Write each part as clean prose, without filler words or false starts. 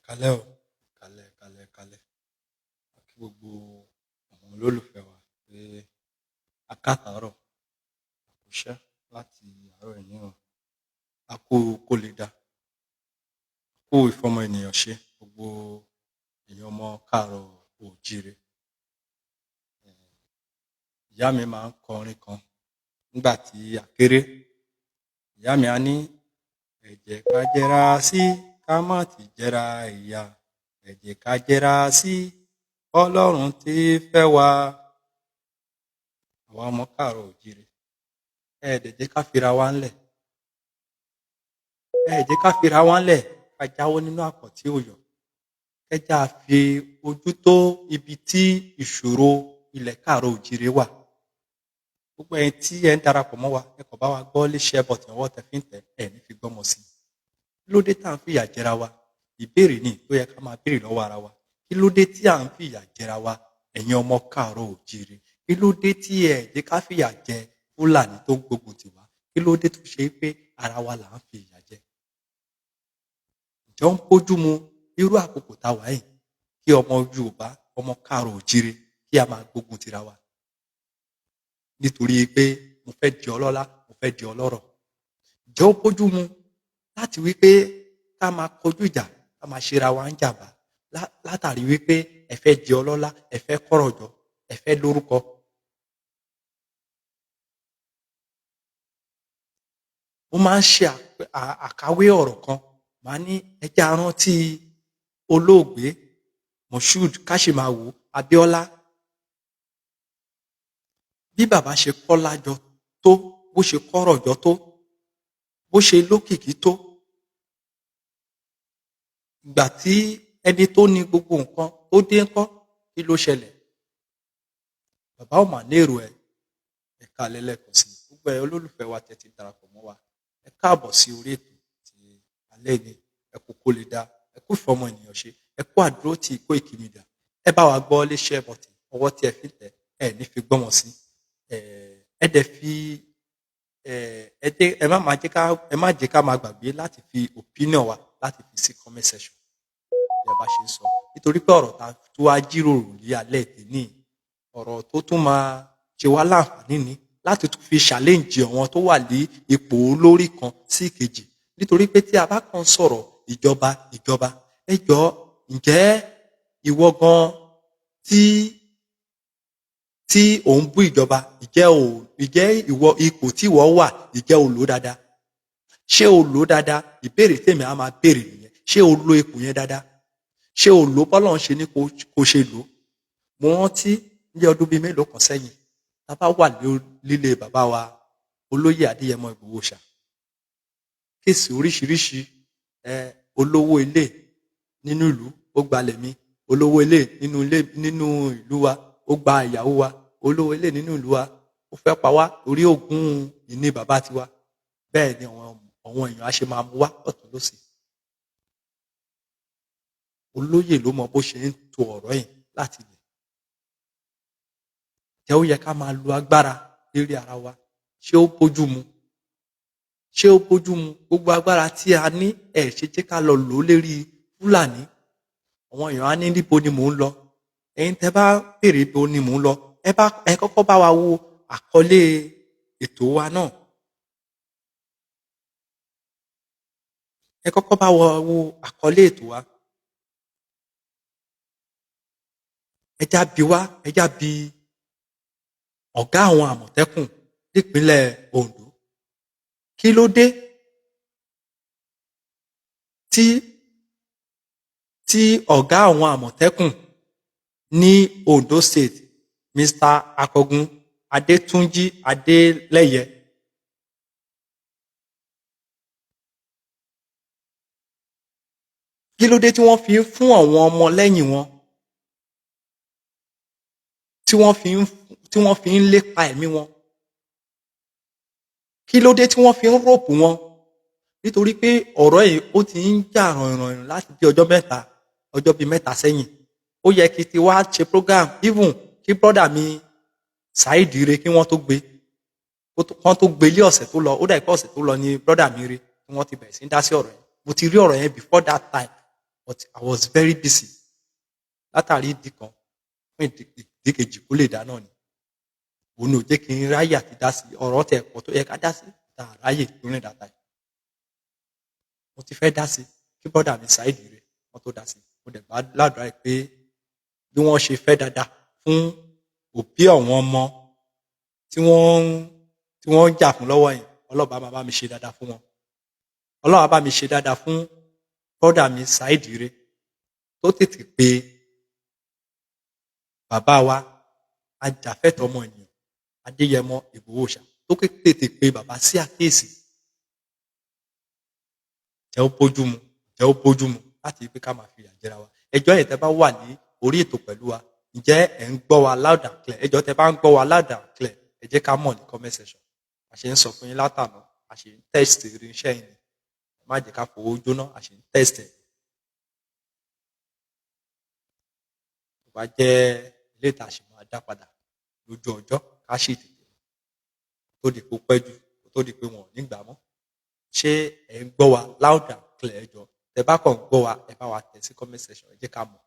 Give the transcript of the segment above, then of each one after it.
Ẹ káalẹ́ o, ẹ káalẹ́, ẹ káalẹ́, ẹ káalẹ́. A kí gbogbo àwọn olólùfẹ́ wa pé a káàtàárọ̀, a kú iṣẹ́ láti àárọ̀ yìí o. A kú kó lè dáa, a kú ìfọmọ ènìyàn ṣe, gbogbo ẹ̀yin ọmọ káàárọ̀ oòjíire. Ìyá mi máa ń kọ orin kan nígbà tí a kéré. Ìyá mi á ní, "Ẹ jẹ́ ká jẹra sí, ká má ti jẹra ìyà. Ẹ jẹ́ ká jẹra sí, Ọlọ́run tí fẹ́ wa." Àwa ọmọ káàárọ̀ oòjíire, ẹ dẹ̀ jẹ́ ká fira wa ńlẹ̀. Ẹ jẹ́ ká fira wa ńlẹ̀, ká jáwọ́ nínú àpọ̀n tí ò yọ̀. Ẹ jẹ́ á fi ojú tó ibi tí ìṣòro ilẹ̀ káàárọ̀ oòjíire wà. Gbogbo ẹ̀yin tí ẹ ń darapọ̀ mọ́ wa, ẹ kàn bá wa gbọ́ lé share button, ọwọ́ tẹ fi ń tẹ̀, ẹ ní fi gbọ́mọ sí i. Kí ló dé tá à ń fìyà jẹra wa? Ìbéèrè ni tó yẹ ká máa béèrè lọ́wọ́ ara wa. Kí ló dé tí à ń fìyà jẹra wa, ẹ̀yin ọmọ káàárọ̀ oòjíire? Kí ló dé tí ẹ jẹ́ ká fìyà jẹ Fúlàní tó ń gbógun tì wá? Kí ló dé tó ṣe pé ara wa là ń fi ìyà jẹ? Ǹjẹ́ ó ń bójú mu irú àkókò tá a wà yìí kí ọmọ Yorùbá, ọmọ káàárọ̀ oòjíire, kí a máa gbógun tira wa nítorí pé mo fẹ́ di ọlọ́lá, mo fẹ́ di ọlọ́rọ̀? Ǹjẹ́ ó bójú mu láti wí pé ká máa kọjú ìjà, ká máa ṣera wa ń jàǹbá látàrí wípé ẹ fẹ́ di ọlọ́lá, ẹ fẹ́ kọ́rọ̀ jọ, ẹ fẹ́ lórúkọ? Mo máa ń ṣe àkàwé ọ̀rọ̀ kan, màá ní ẹ jẹ́ á rántí olóògbé Moshood Kashimawo Abiola. Bí bàbá ṣe kọ́lá jọ tó, bó ṣe kọ́rọ̀ jọ tó, bó ṣe lókìkí tó, ìgbà tí ẹni tó ní gbogbo nǹkan tó dé ńkọ́, kí ló ṣẹlẹ̀? Bàbá ò mà lérò ẹ. Ẹ káalẹ́ lẹ́ẹ̀kan sí i. Gbogbo ẹ̀yin olólùfẹ́ wa tẹ́ ti darapọ̀ mọ́ wa, ẹ káàbọ̀ sí orí ètò ti alẹ́ yìí. Ẹ kú kó lè dáa, ẹ kú ìfọmọ ènìyàn ṣe, ẹ kú àdúró tí Koiki Media. Ẹ bá wa gbọ́ lé share button, ọwọ́ tí ẹ fi ń tẹ̀, ẹ ní fi gbọ́mọ sí. Ẹ dẹ̀ fi ẹ jẹ́ ẹ má máa jẹ́ ká ẹ má jẹ́ ká máa gbàgbé láti fi opinion wa láti fi sí comment section bí a bá ṣe ń sọ, nítorí pé ọ̀rọ̀ ta tó wá jíròrò ní alẹ́ tèmi, ọ̀rọ̀ tó tún máa ṣe wá láǹfààní ni láti tún fi challenge àwọn tó wà ní ipò olórí kan sí ìkejì, nítorí pé tí a bá kàn sọ̀rọ̀ ìjọba ìjọba, ẹ jọ̀ọ́, ǹjẹ́ ìwọ gan tí ò ń bú ìjọba, ǹjẹ́ ìwọ, ipò tí ìwọ wà, ǹjẹ́ o lò ó dáadáa? Ṣé o lò ó dáadáa? Ìbéèrè tèmi á máa béèrè nìyẹn. Ṣé o lo ipò yẹn dáadáa? Ṣé o lò ó bọ́lọ́run ṣe ní kó ṣe lò ó? Mo rántí ní ọdún bíi mélòó kan sẹ́yìn, tá a bá wà lílé bàbá wa olóyè Adéyẹmọ Ìgbòho ṣá, case oríṣiríṣi, ẹ olówó ilé nínú ìlú ó gbalẹ̀ mi, olówó ilé nínú ilé nínú ìlú wa ó gba ìyàwó wa, olówó ilé nínú ìlú wa ó fẹ́ pa wá torí ogún ìní bàbá tiwa. Bẹ́ẹ̀ ni àwọn èèyàn á ṣe máa mú wá lọ́tùn lósì. Olóyè ló mọ bó ṣe ń to ọ̀rọ̀ yìí láti lè jẹ́ ó yẹ ká máa lo agbára lérí ara wa. Ṣé ó bójú mu? Ṣé ó bójú mu? Gbogbo agbára tí a ní, ẹ ṣe jẹ́ ká lọ lò ó lérí Fúlàní. Àwọn èèyàn á ní, níbo ni mò ń lọ? Ẹ̀yin tẹ́ bá béèrè ibo ni mò ń lọ, ẹ bá ẹ kọ́kọ́ bá wa wo àkọlé ètò wa náà. Ẹ kọ́kọ́ bá wa wo àkọlé ètò wa. Ẹ já bi wá, ẹ já bi ọ̀gá àwọn Àmọ̀tẹ́kùn nípínlẹ̀ Ondo, kí ló dé tí ọ̀gá àwọn Àmọ̀tẹ́kùn ní Ondo State, Mr. Akọgun Adétúnjì Adélẹ́yẹ, kí ló dé tí wọ́n fi ń fún àwọn ọmọ lẹ́yìn wọn, tí wọ́n fi ń lépa ẹ̀mí wọn? Kí ló dé tí wọ́n fi ń rope wọn? Nítorí pé ọ̀rọ̀ yìí ó ti ń jà ràìnràìn láti bí ọjọ́ mẹ́ta, ọjọ́ bíi mẹ́ta sẹ́yìn. Ó yẹ kí ti wá ṣe program, even kí brother mi Saheed re kí wọ́n tó gbé, wọ́n tó gbé lé ọ̀sẹ̀ tó lọ. Ó dà pé ọ̀sẹ̀ tó lọ ni brother mi re tí wọ́n ti bẹ̀rẹ̀ sí ń dá sí ọ̀rọ̀ yẹn. Mo ti rí ọ̀rọ̀ yẹn before that time. But I was very busy látàrí ìdí kan fún ìdí kejì, kó lè dá náà ni òun ní ò jẹ́ kí n ráyè àti dá sí ọ̀rọ̀ tẹ̀ ẹ̀kọ́ tó yẹ ká dá sí tá a ráyè during that time. Mo ti fẹ́ dá sí kí brother mi Saheed rẹ̀ wọ́n tó dá sí. Mo dẹ̀ gbà ládùúrà pé bí wọ́n ṣe fẹ́ dáadáa fún òbí àwọn ọmọ tí wọ́n ń jà fún lọ́wọ́ yẹn, Ọlọ́ba máa bá mi ṣe dáadáa fún wọn. Ọlọ́run á bá mi ṣe dáadáa fún brother mi Saheed Ire tó tètè pé bàbá wa ajàfẹ́tọ̀ọ́ ọmọnìyàn Adéyẹmọ Ìgbòho Òòṣà, tó tètè pé bàbá sí àkíyèsí. Jẹ́ ó bójú mu, jẹ́ ó bójú mu láti pé ká máa fi ìyà jẹra wa? Ẹjọ́ yẹn, tẹ́ bá wà ní orí ètò pẹ̀lú wa, ǹjẹ́ ẹ̀ ń gbọ́ wa loud and clear? Ẹjọ́, tẹ́ bá ń gbọ́ wa loud and clear, ẹ jẹ́ ká mọ̀ ní comment section. A ṣe ń sọ fún yín látàná, a ṣe ń test irinṣẹ́ yìí ni. Ẹ má jẹ́ ká fowó jóná. A ṣe ń test ẹ̀. Tó bá jẹ́ ilé ìta ṣe máa dá padà lójú ọjọ́, ká sì tètè tó di pé ó pẹ́ jù, kó tó di pé wọn ò ní gbà mọ́. Ṣé ẹ̀ ń gbọ́ wa loud and clear? Ẹ jọ̀ọ́, tẹ́ bá kàn ń gbọ́ wa, ẹ bá wa tẹ̀ sí comment section. Ẹ jẹ́ ká mọ̀,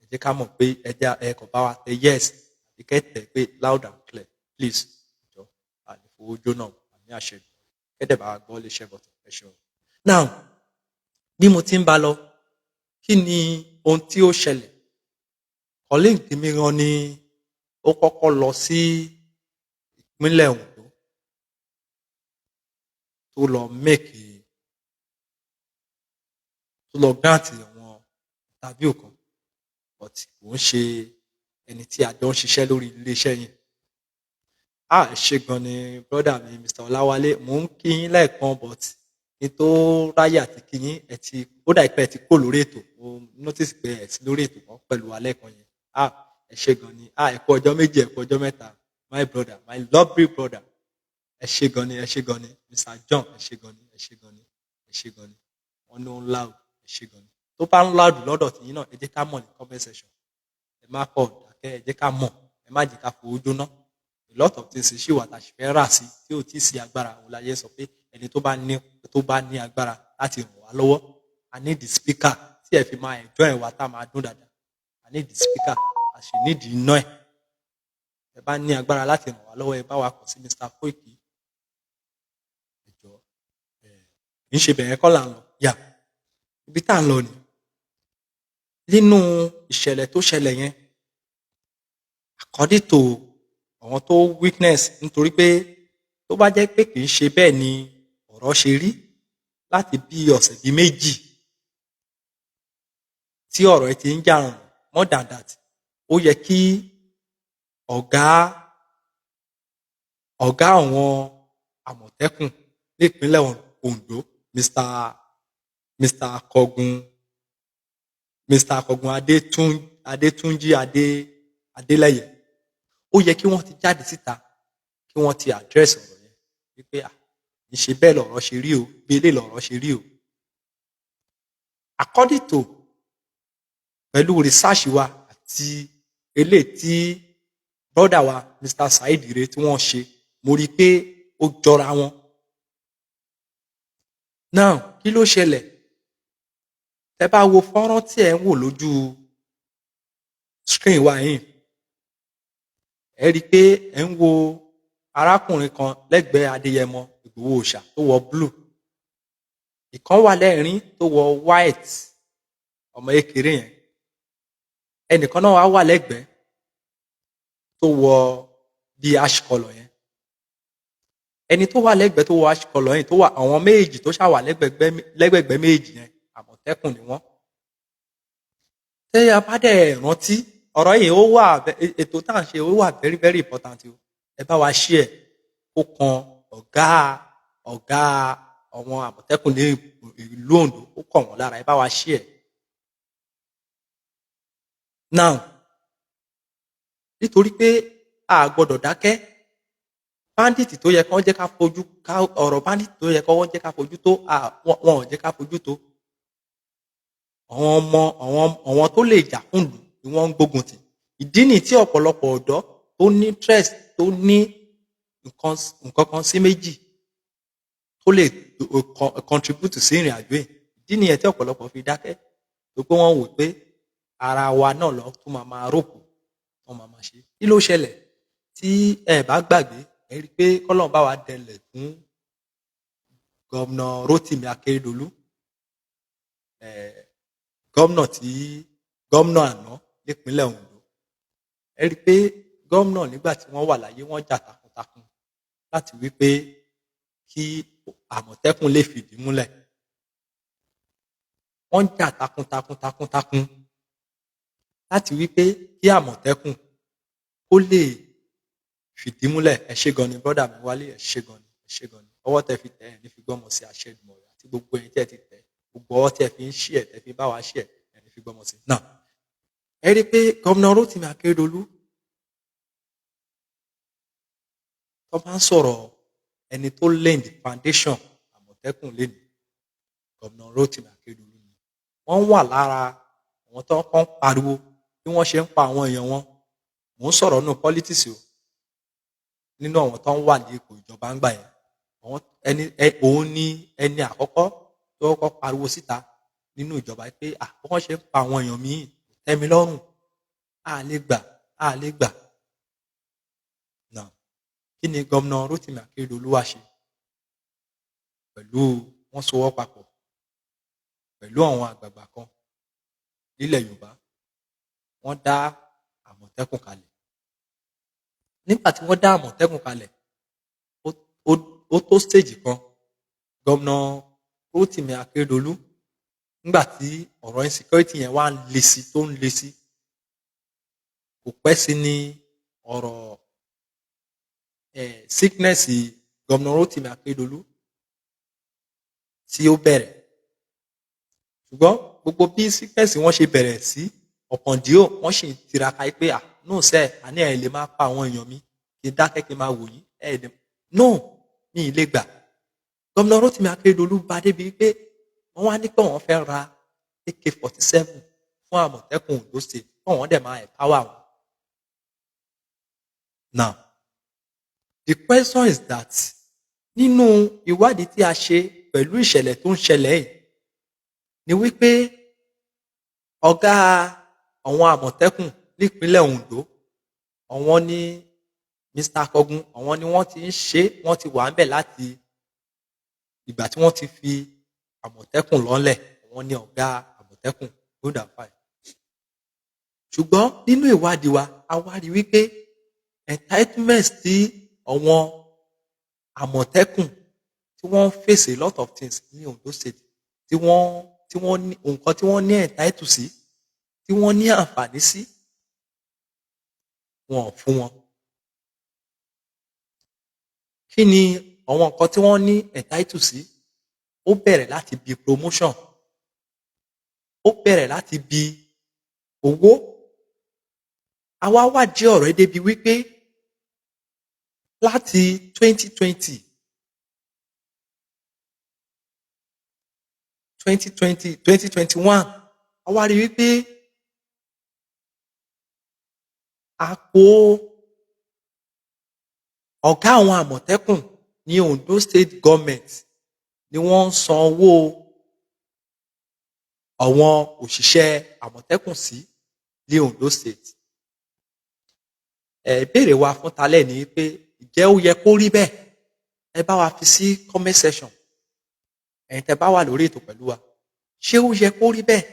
ẹ jẹ́ ká mọ̀ pé ẹ jẹ́ ẹ kàn bá wa tẹ yes àbí kẹ́ tẹ̀ pé loud and clear, please. Ẹ jọ̀ọ́, a lè fowó jóná. Àmì àṣẹ kẹ́dẹ̀ bá wa gbọ́ lè share button. Ẹ ṣeun. Now, bí mo ti ń bá lọ, kí ni ohun tí ó ṣẹlẹ̀? Colleague mi rán ni ó kọ́kọ́ lọ sí ìpínlẹ̀ Ondo, tó lọ make, tó lọ grant àwọn interview kan, but kò ń ṣe ẹni tí a jọ ń ṣiṣẹ́ lórí iléeṣẹ́ yìí. Ah, ẹ ṣé gan ni, brother mi Mr. Ọláwálé. Mò ń kí yín lẹ́ẹ̀kan, but kí n tó ráyè àti kí yín, ẹ ti ó dà pé ẹ ti kó lórí ètò. Mo notice pé ẹ sí lórí ètò kan pẹ̀lú wa lẹ́ẹ̀kan yẹn. Ah, ẹ ṣé gan ni. Ah, ẹ kú ọjọ́ 2, ẹ kú ọjọ́ 3, my brother, my lovely brother. Ẹ ṣé gan ni, ẹ ṣé gan ni, Mr. John. Ẹ ṣé gan ni, ẹ ṣé gan ni, ẹ ṣé gan ni. Wọn ní ó ń loud. Ẹ ṣé gan ni. Tó bá ń loud lọ́dọ̀ tìyín náà, ẹ jẹ́ ká mọ̀ ní comment section. Ẹ má kọ̀ dákẹ́, ẹ jẹ́ ká mọ̀. Ẹ má jẹ́ ká fowó jóná. A lot of things ṣì wà tá a sì fẹ́ rà sí tí ò tí ì sí agbára. Òun láyé sọ pé ẹni tó bá ní agbára láti ràn wá lọ́wọ́. A need the speaker tí ẹ fi máa enjoy wa, tá a máa dún dáadáa. A need the speaker, a sì need iná ẹ̀. Ẹ bá ní agbára láti ràn wá lọ́wọ́, ẹ bá wa kàn sí Mr. Koiki. Ẹ jọ̀ọ́. Ẹ kì í ṣe bẹ̀rẹ̀ kọ́ là ń lọ yà. Ibi tá à ń lọ ni nínú ìṣẹ̀lẹ̀ tó ṣẹlẹ̀ yẹn, according to àwọn tó witness, nítorí pé tó bá jẹ́ pé kì í ṣe bẹ́ẹ̀ ni ọ̀rọ̀ ṣe rí, láti bí ọ̀sẹ̀ bíi 2 tí ọ̀rọ̀ ẹ ti ń jà ràn, more than that, ó yẹ kí ọ̀gá àwọn Àmọ̀tẹ́kùn nípínlẹ̀ Ondo, Mr. Akọgun Adétúnjì Adélẹ́yẹ, ó yẹ kí wọ́n ti jáde síta, kí wọ́n ti address ọ̀rọ̀ yẹn wípé à kì í ṣe bẹ́ẹ̀ lọ̀rọ̀ ṣe rí o, bí eléyìí lọ̀rọ̀ ṣe rí o. According to pẹ̀lú research wa àti eléyìí tí brother wa Mr. Saheed Ire tí wọ́n ṣe, mo rí i pé ó jọra wọn. Now, kí ló ṣẹlẹ̀? Tẹ́ bá wo fọ́nrán tí ẹ̀ ń wò lójú screen wa yìí, ẹ rí i pé ẹ̀ ń wo arákùnrin kan lẹ́gbẹ̀ẹ́ Adéyẹmọ Ìgbòho Òòṣà tó wọ blue, ìkan wà lẹ́rìn tó wọ white, ọmọ kékeré yẹn. Ẹnìkan náà wá wà lẹ́gbẹ̀ẹ́ tó wọ bíi ash colour yẹn. Ẹni tó wà lẹ́gbẹ̀ẹ́ tó wọ ash colour yẹn, tó wà, àwọn méjì tó ṣàwà lẹ́gbẹ̀gbẹ́ méjì yẹn, Àmọ̀tẹ́kùn ni wọ́n. Tẹ́ a bá dẹ̀ rántí ọ̀rọ̀ yìí, ó wà, ètò tá à ń ṣe, ó wà very very important o. Ẹ bá wa share kó kan ọ̀gá àwọn Àmọ̀tẹ́kùn ní ìlú Oǹdó, ó kàn wọ́n lára. Ẹ bá wa share. Now, nítorí pé a gbọ́dọ̀ dákẹ́, bandit tó yẹ kán jẹ́ ká fojú ká ọ̀rọ̀ bandit tó yẹ kán jẹ́ ká fojú tó, wọn ò jẹ́ ká fojú tó. Àwọn ọmọ àwọn tó lè jà fún ìlú ni wọ́n ń gbógun tì. Ìdí nìyí tí ọ̀pọ̀lọpọ̀ ọ̀dọ́ tó ní interest, tó ní nǹkan kan sí méjì tó lè contribute sí ìrìn àjò yìí, ìdí nìyẹn tí ọ̀pọ̀lọpọ̀ fi dákẹ́. Tó pé wọ́n wò pé ara wa náà lọ tún máa máa ròpò, wọ́n máa máa ṣe. Kí ló ṣẹlẹ̀? Tí ẹ bá gbàgbé, ẹ rí i pé kọ́lọ́run bá wa dẹlẹ̀ fún Gómìnà Rótìmí Akérédolú, gómìnà tí gómìnà àná nípínlẹ̀ Ondo. Ẹ rí i pé gómìnà, nígbà tí wọ́n wà láyé, wọ́n jà takuntakun láti wí pé kí Àmọ̀tẹ́kùn lè fìdí múlẹ̀. Wọ́n jà takuntakun takuntakun láti wí pé kí Àmọ̀tẹ́kùn kó lè fìdí múlẹ̀. Ẹ ṣé gan ni, brother mi Wálé, ẹ ṣé gan ni, ẹ ṣé gan ni. Ọwọ́ tẹ fi tẹ̀ ẹ́ ní fi gbọ́mọ sí, àṣẹ Èdùmàrè, àti gbogbo ẹ̀yin tẹ́ ti tẹ̀, gbogbo ọwọ́ tẹ fi ń ṣí ẹ̀, tẹ fi bá wa ṣí ẹ̀, ẹ̀ ní fi gbọ́mọ sí. Now, ẹ rí i pé Gómìnà Rótìmí Akérédolú, tó bá ń sọ̀rọ̀ ẹni tó lay the foundation Àmọ̀tẹ́kùn lénìí, Gómìnà Rótìmí Akérédolú ni. Wọ́n wà lára àwọn tó kọ́ ń pariwo bí wọ́n ṣe ń pa àwọn èèyàn wọn. Mò ń sọ̀rọ̀ nínú politics o, nínú àwọn tó ń wà ní ipò ìjọba ń gbà yẹn. Àwọn ẹni ẹ, òun ní ẹni àkọ́kọ́ tó kọ́kọ́ pariwo síta nínú ìjọba pé à bí wọ́n ṣe ń pa àwọn èèyàn míì kò tẹ́ mi lọ́rùn, a lè gbà, a lè gbà. Now, kí ni Gómìnà Rótìmí Akérédolú wá ṣe? Pẹ̀lú wọ́n sowọ́ papọ̀ pẹ̀lú àwọn àgbààgbà kan nílẹ̀ Yorùbá, wọ́n dá Àmọ̀tẹ́kùn kalẹ̀. Nígbà tí wọ́n dá Àmọ̀tẹ́kùn kalẹ̀, ó tó stage kan, Gómìnà Rótìmí Akérédolú, nígbà tí ọ̀rọ̀ insecurity yẹn wá ń le sí, tó ń le sí, kò pẹ́ sí ní ọ̀rọ̀ sickness Gómìnà Rótìmí Akérédolú tí ó bẹ̀rẹ̀. Ṣùgbọ́n gbogbo bí sickness wọn ṣe bẹ̀rẹ̀ sí ọ̀kàndíò, wọ́n sì ń tiraka pé, "À no sẹ́, àní ẹ̀ lè máa pa àwọn èèyàn mi kí n dákẹ́ kí n máa wò yín, ẹ̀ lè no, mi ì lè gbà." Gómìnà Rótìmí Akérédolú bá débi pé wọ́n wá ní pé wọ́n fẹ́ ra AK-47 fún Àmọ̀tẹ́kùn Ondo State, kí wọ́n dẹ̀ máa empower wọn. Now, the question is that nínú ìwádìí tí a ṣe pẹ̀lú ìṣẹ̀lẹ̀ tó ń ṣẹlẹ̀ yìí ni wípé ọ̀gá àwọn Àmọ̀tẹ́kùn nípínlẹ̀ Ondo, àwọn ní Mr. Akọgun, àwọn ni wọ́n ti ń ṣe, wọ́n ti wà ńbẹ̀ láti ìgbà tí wọ́n ti fi Àmọ̀tẹ́kùn lọ́lẹ̀. Àwọn ní ọ̀gá Àmọ̀tẹ́kùn, good and fine. Ṣùgbọ́n nínú ìwádìí wa, a wá rí wípé entitlement tí àwọn Àmọ̀tẹ́kùn tí wọ́n ń face, a lot of things ní Ondo State tí wọ́n ní, nǹkan tí wọ́n ní entitled sí, tí wọ́n ní àǹfààní sí, wọn ò fún wọn. Kí ni àwọn nǹkan tí wọ́n ní entitled sí? Ó bẹ̀rẹ̀ láti bí promotion, ó bẹ̀rẹ̀ láti bí owó. Àwa wádìí ọ̀rọ̀ yìí débi wípé láti 2020 2020 2021, a wá rí wípé àpò ọ̀gá àwọn Àmọ̀tẹ́kùn ní Ondo State government ni wọ́n ń san owó àwọn òṣìṣẹ́ Àmọ̀tẹ́kùn sí ní Ondo State. Ẹ ìbéèrè wa fún talẹ́ ni pé, ǹjẹ́ ó yẹ kó rí bẹ́ẹ̀? Ẹ bá wa fi sí comment section, ẹ̀yin tẹ́ bá wà lórí ètò pẹ̀lú wa. Ṣé ó yẹ kó rí bẹ́ẹ̀?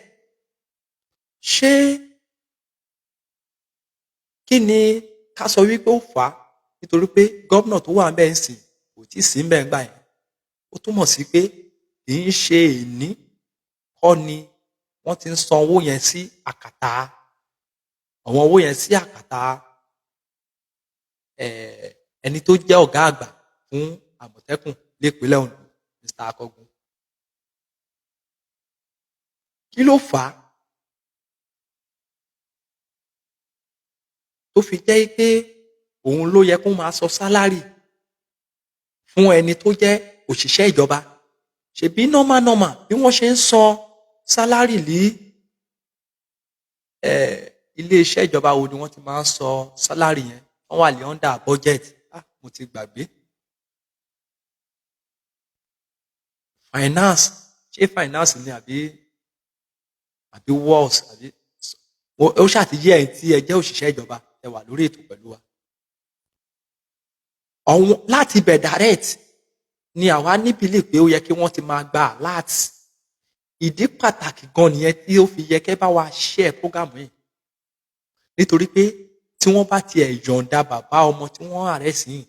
Ṣé kí ni ká sọ wípé ó fà á? Nítorí pé gómìnà tó wà ńbẹ̀ ń sìn kò tí ì sí ńbẹ̀ ńgbà yẹn. Ó túmọ̀ sí pé kì í ṣe èní kọ́ ni wọ́n ti ń san owó yẹn sí àkàtà, àwọn owó yẹn sí àkàtà ẹni tó jẹ́ ọ̀gá àgbà fún Àmọ̀tẹ́kùn nípínlẹ̀ Ondo, Mr. Akọgun. Kí ló fà á tó fi jẹ́ pé òun ló yẹ kó máa sọ salary fún ẹni tó jẹ́ òṣìṣẹ́ ìjọba? Ṣebí normal normal, bí wọ́n ṣe ń san salary ní ilé-iṣẹ́ ìjọba wo ni wọ́n ti máa ń sọ salary yẹn? Wọ́n wà ní under budget. Ah, mo ti gbàgbé. Finance, ṣé finance ni àbí Àbí worse, àbí ó ṣàtìyẹ ẹ̀ tí ẹ jẹ́ òṣìṣẹ́ ìjọba, ẹ wà lórí ètò pẹ̀lú wa. Ọ̀hún láti ibẹ̀ direct ni àwa ní belief pé ó yẹ kí wọ́n ti máa gba alert. Ìdí pàtàkì gan nìyẹn tí ó fi yẹ kẹ́ bá wa share program yìí, nítorí pé tí wọ́n bá tiẹ̀ yọ̀ǹda bàbá ọmọ tí wọ́n arrest yìí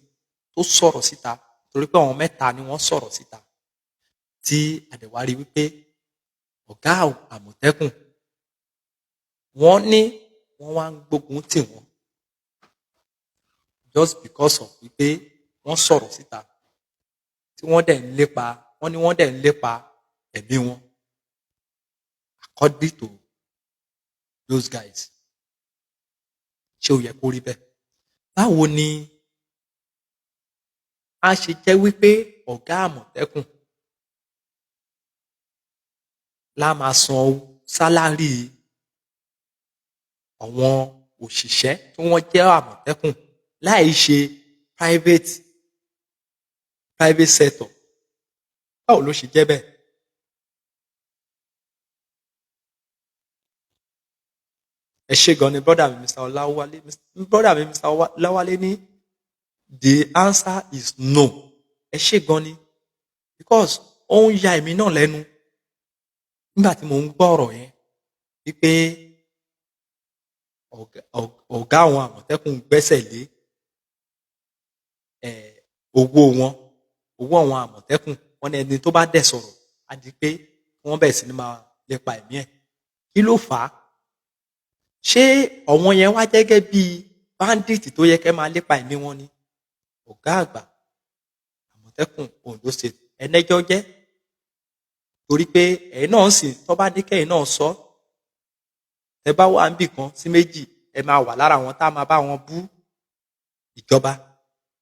tó sọ̀rọ̀ síta, torí pé àwọn mẹ́ta ni wọ́n sọ̀rọ̀ síta, tí àdẹ̀wárí wípé ọ̀gá Àmọ̀tẹ́kùn, wọ́n ní wọ́n wá ń gbógun tì wọ́n just because of wípé wọ́n sọ̀rọ̀ síta, tí wọ́n dẹ̀ ń lépa, wọ́n ní wọ́n dẹ̀ ń lépa ẹ̀mí wọn, according to those guys. Ṣé ó yẹ kó rí bẹ́ẹ̀? Báwo ni a ṣe jẹ́ wípé ọ̀gá Àmọ̀tẹ́kùn la máa san salary àwọn òṣìṣẹ́ tí wọ́n jẹ́ Àmọ̀tẹ́kùn láì ṣe private sector? Báwo ló ṣe jẹ́ bẹ́ẹ̀? Ẹ ṣé gan ni, brother mi Mr. Ọláwálé. Brother mi Mr. Ọláwálé ní the answer is no. Ẹ ṣé gan ni, because ó ń ya èmi náà lẹ́nu nígbà tí mò ń gbọ́ ọ̀rọ̀ yẹn wípé ọ̀gá àwọn Àmọ̀tẹ́kùn gbẹ́sẹ̀ lé owó wọn, owó àwọn Àmọ̀tẹ́kùn. Wọ́n ní ẹni tó bá dẹ̀ sọ̀rọ̀ á di pé wọ́n bẹ̀rẹ̀ sí ní máa lépa ẹ̀mí ẹ̀. Kí ló fà á? Ṣé àwọn yẹn wá gẹ́gẹ́ bíi bandit tó yẹ kẹ́ máa lépa ẹ̀mí wọn ni? Ọ̀gá àgbà Àmọ̀tẹ́kùn Ondo State, ẹnẹ́jọ́ jẹ́, torí pé ẹ̀yin náà sì tó bá ní kẹ́yìn náà sọ, ẹ bá wà níbì kan sí méjì, ẹ máa wà lára àwọn tá a máa bá wọn bú ìjọba.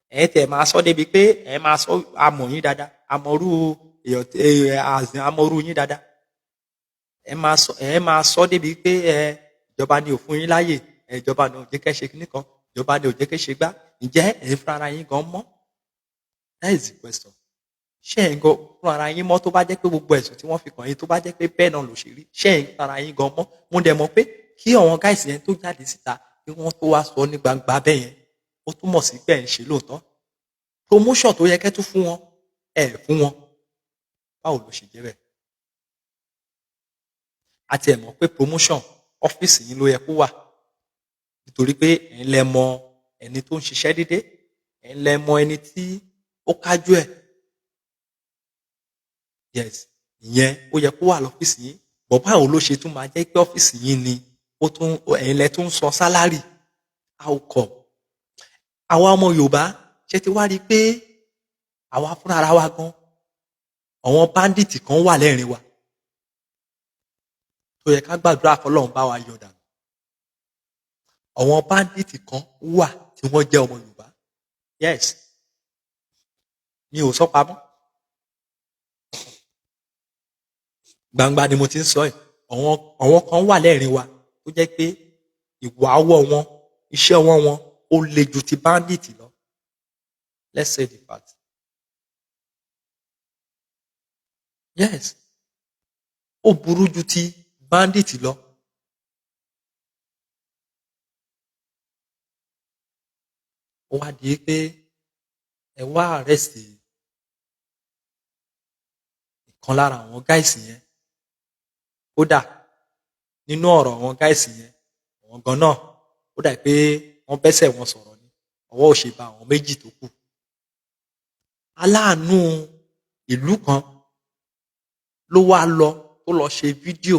Ẹ tẹ̀ máa sọ débi pé ẹ máa sọ amọ̀ yín dáadáa, amọ̀rú èèyàn, amọ̀rú yín dáadáa. Ẹ máa sọ débi pé ẹ ìjọba ni ò fún yín láàyè, ìjọba ni ò jẹ́ kẹ́ ṣe kíní kan, ìjọba ni ò jẹ́ kẹ́ ṣe gbá. Ǹjẹ́ ẹ̀yin fúnra ara yín gan mọ́? That is the question. Ṣé ẹ̀yin gan fúnra ara yín mọ́? Tó bá jẹ́ pé gbogbo ẹ̀sùn tí wọ́n fi kàn yín, tó bá jẹ́ pé bẹ́ẹ̀ náà ló ṣe rí, ṣé ẹ̀yin fúnra ara yín gan mọ́? Mo dẹ̀ mọ̀ pé kí àwọn guys yẹn tó jáde síta, kí wọ́n tó wá sọ ní gbangba bẹ́ẹ̀ yẹn, ó túmọ̀ sí pé ẹ̀ ń ṣe lóòótọ́. Promotion tó yẹ kẹ́ tún fún wọn, ẹ̀ fún wọn. Báwo ló ṣe jẹ́ bẹ́ẹ̀? A tiẹ̀ mọ̀ pé promotion, ọ́fíìsì yín ló yẹ kó wà, nítorí pé ẹ̀yin lẹ mọ ẹni tó ń ṣiṣẹ́ déédé, ẹ̀yin lẹ mọ ẹni tí ó kájú ẹ̀. Yes, ìyẹn ó yẹ kó wà lọ́fíìsì yín bọ̀. Báwo ló ṣe tún máa jẹ́ pé ọ́fíìsì yín ni ó tún, ẹ̀yin lẹ tún san salary? How come? Àwa ọmọ Yorùbá, ṣe ti wá rí i pé àwa fúnra ara wa gan, àwọn bandit kan wà lẹ́rìn wa tó yẹ ká gbàdúrà k'Ọlọ́run bá wa yọ dànù? Àwọn bandit kan wà tí wọ́n jẹ́ ọmọ Yorùbá. Yes, mi ò sọ pamọ́, gbangba ni mo ti ń sọ ẹ̀. Àwọn kan wà lẹ́rìn wa tó jẹ́ pé ìwà ọwọ́ wọn, iṣẹ́ ọwọ́ wọn, ó le ju ti bandit lọ. Let's say the fact. Yes, ó burú ju ti bandit lọ. Ó wá di pé ẹ wá arrest ìkan lára àwọn guys yẹn. Kódà nínú ọ̀rọ̀ àwọn guys yẹn, àwọn gan náà, ó dà pé wọ́n bẹ́sẹ̀ wọn sọ̀rọ̀ ni, ọwọ́ ò ṣe bá àwọn méjì tó kù. Aláàánú ìlú kan ló wá lọ tó lọ ṣe fídíò,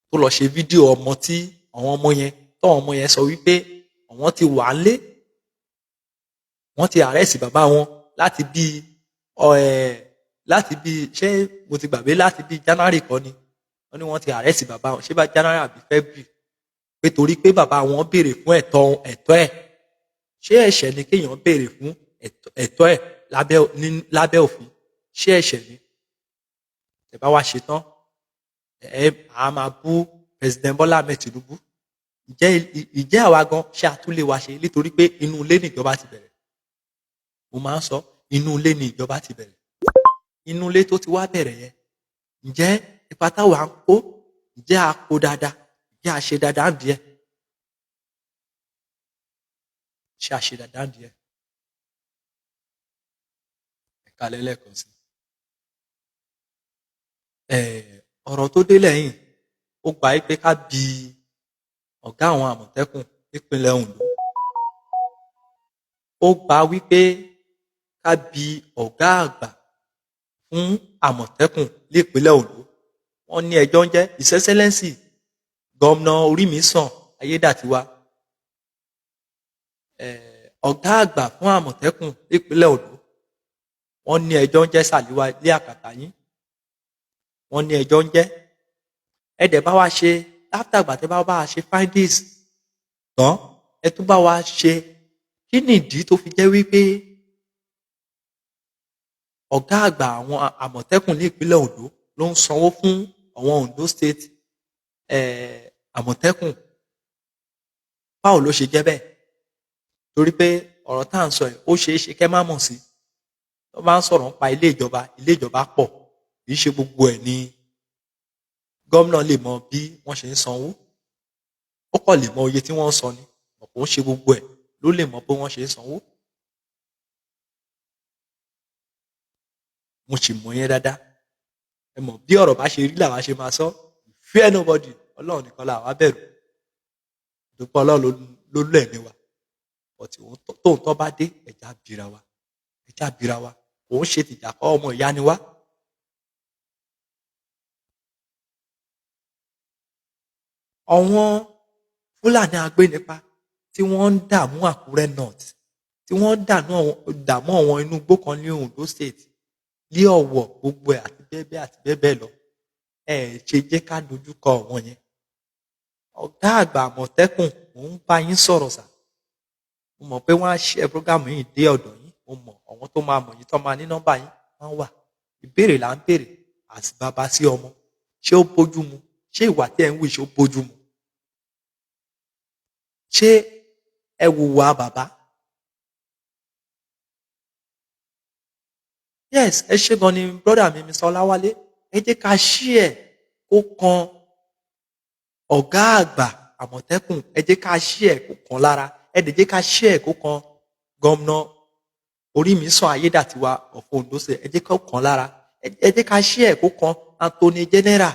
tó lọ ṣe fídíò ọmọ tí àwọn ọmọ yẹn, tọ́wọn ọmọ yẹn sọ wípé àwọn ti wà lé, wọ́n ti arrest bàbá wọn láti bí, ṣé mo ti gbàgbé, láti bí January kọ́ ni wọ́n ní wọ́n ti arrest bàbá wọn, ṣé bá January àbí February, pé torí pé bàbá wọn béèrè fún ẹ̀tọ́ ẹ̀. Ṣé ẹ̀ṣẹ̀ ni kéèyàn béèrè fún ẹ̀tọ́ ẹ̀ lábẹ́ òfin? Ṣé ẹ̀ṣẹ̀ ni? Ẹ bá wá ṣe tán, ẹ á máa bú President Bola Ahmed Tinubu. Ǹjẹ́ àwa gan ṣé a tún lè wa ṣe? Nítorí pé inú ilé ni ìjọba ti bẹ̀rẹ̀. Mo máa ń sọ, inú ilé ni ìjọba ti bẹ̀rẹ̀. Inú ilé tó ti wá bẹ̀rẹ̀ yẹn, ǹjẹ́ Ipa táwa ń kó, ǹjẹ́ a kó dáadáa? Ǹjẹ́ a ṣe dáadáa díẹ̀? Ṣé a ṣe dáadáa díẹ̀? Ẹ káalẹ́ lẹ́ẹ̀kan sí. Ọ̀rọ̀ tó dé lẹ́yìn ó gba pé ká bi ọ̀gá àwọn Àmọ̀tẹ́kùn nípínlẹ̀ Ondo. Ó gba wípé ká bi ọ̀gá àgbà fún Àmọ̀tẹ́kùn nípínlẹ̀ Ondo. Wọ́n ní ẹjọ́ ń jẹ́ His Excellency Gómìnà Orímisàn Ayédàtiwa. Ọ̀gá àgbà fún Àmọ̀tẹ́kùn nípínlẹ̀ Ondo. Wọ́n ní ẹjọ́ ń jẹ́ Sàlíwá ilé àkàtà yín. Wọ́n ní ẹjọ́ ń jẹ́. Ẹ dẹ̀ bá wa ṣe after ìgbà tẹ́ bá wa ṣe findings tán, ẹ tún bá wa ṣe kí nìdí tó fi jẹ́ wípé ọ̀gá àgbà àwọn Àmọ̀tẹ́kùn ní ìpínlẹ̀ Ondo ló ń sanwó fún àwọn Ondo State Àmọ̀tẹ́kùn. Báwo ló ṣe jẹ́ bẹ́ẹ̀? Torí pé ọ̀rọ̀ tá à ń sọ yìí, ó ṣeé ṣe kẹ́ má mọ̀ sí. Tó bá ń sọ̀rọ̀ nípa ilé ìjọba pọ̀, kì í ṣe gbogbo ẹ̀ ni gómìnà lè mọ bí wọ́n ṣe ń sanwó. Ó kàn lè mọ iye tí wọ́n ń san ni, kò ń ṣe gbogbo ẹ̀ ló lè mọ bí wọ́n ṣe ń sanwó. Mo sì mọ̀ yẹn dáadáa. Ẹ mọ̀ bí ọ̀rọ̀ bá ṣe rí làwa ṣe máa sọ. Fear nobody, Ọlọ́run nìkan làwa bẹ̀rù. Dúpẹ́ Ọlọ́run ló lọ ẹ̀mí wa. But tóun tọ́ bá dé, ẹja bira wa. Ẹja bira wa. Kò ń ṣe tìjà kọ́, ọmọ ìyá ni wá. Àwọn Fúlàní agbénipa tí wọ́n ń dààmú Àkúrẹ́ North, tí wọ́n ń dààmú àwọn inú igbó kan ní Ondo State, ní Ọ̀wọ̀, gbogbo ẹ̀ àti bẹ́ẹ̀ bẹ́ẹ̀ àti bẹ́ẹ̀ bẹ́ẹ̀ lọ. Ẹ ṣe jẹ́ ká dojú kọ àwọn yẹn. Ọ̀gá àgbà Àmọ̀tẹ́kùn, mò ń bá yín sọ̀rọ̀ sà. Mo mọ̀ pé wọ́n á ṣe program yìí dé ọ̀dọ̀ yín. Mo mọ̀ àwọn tó máa mọ̀ yín, tó máa ní nọ́mbà yín, wọ́n wà. Ìbéèrè là ń béèrè àti bàbá sí ọmọ. Ṣé ó bójú mu? Ṣé ìwà tí ẹ̀ ń wù ṣé ó bójú mu? Ṣé ẹ wùwà bàbá? Yes, ẹ ṣé gan ni brother mi, Mr. Ọláwálé. Ẹ jẹ́ ká share kó kan ọ̀gá àgbà Àmọ̀tẹ́kùn. Ẹ jẹ́ ká share kó kan lára. Ẹ dẹ̀ jẹ́ ká share kó kan gómìnà Orímisàn Ayédàtiwa of Ondo State. Ẹ jẹ́ kó kan lára. Ẹ jẹ́ ká share kó kan Anthony General.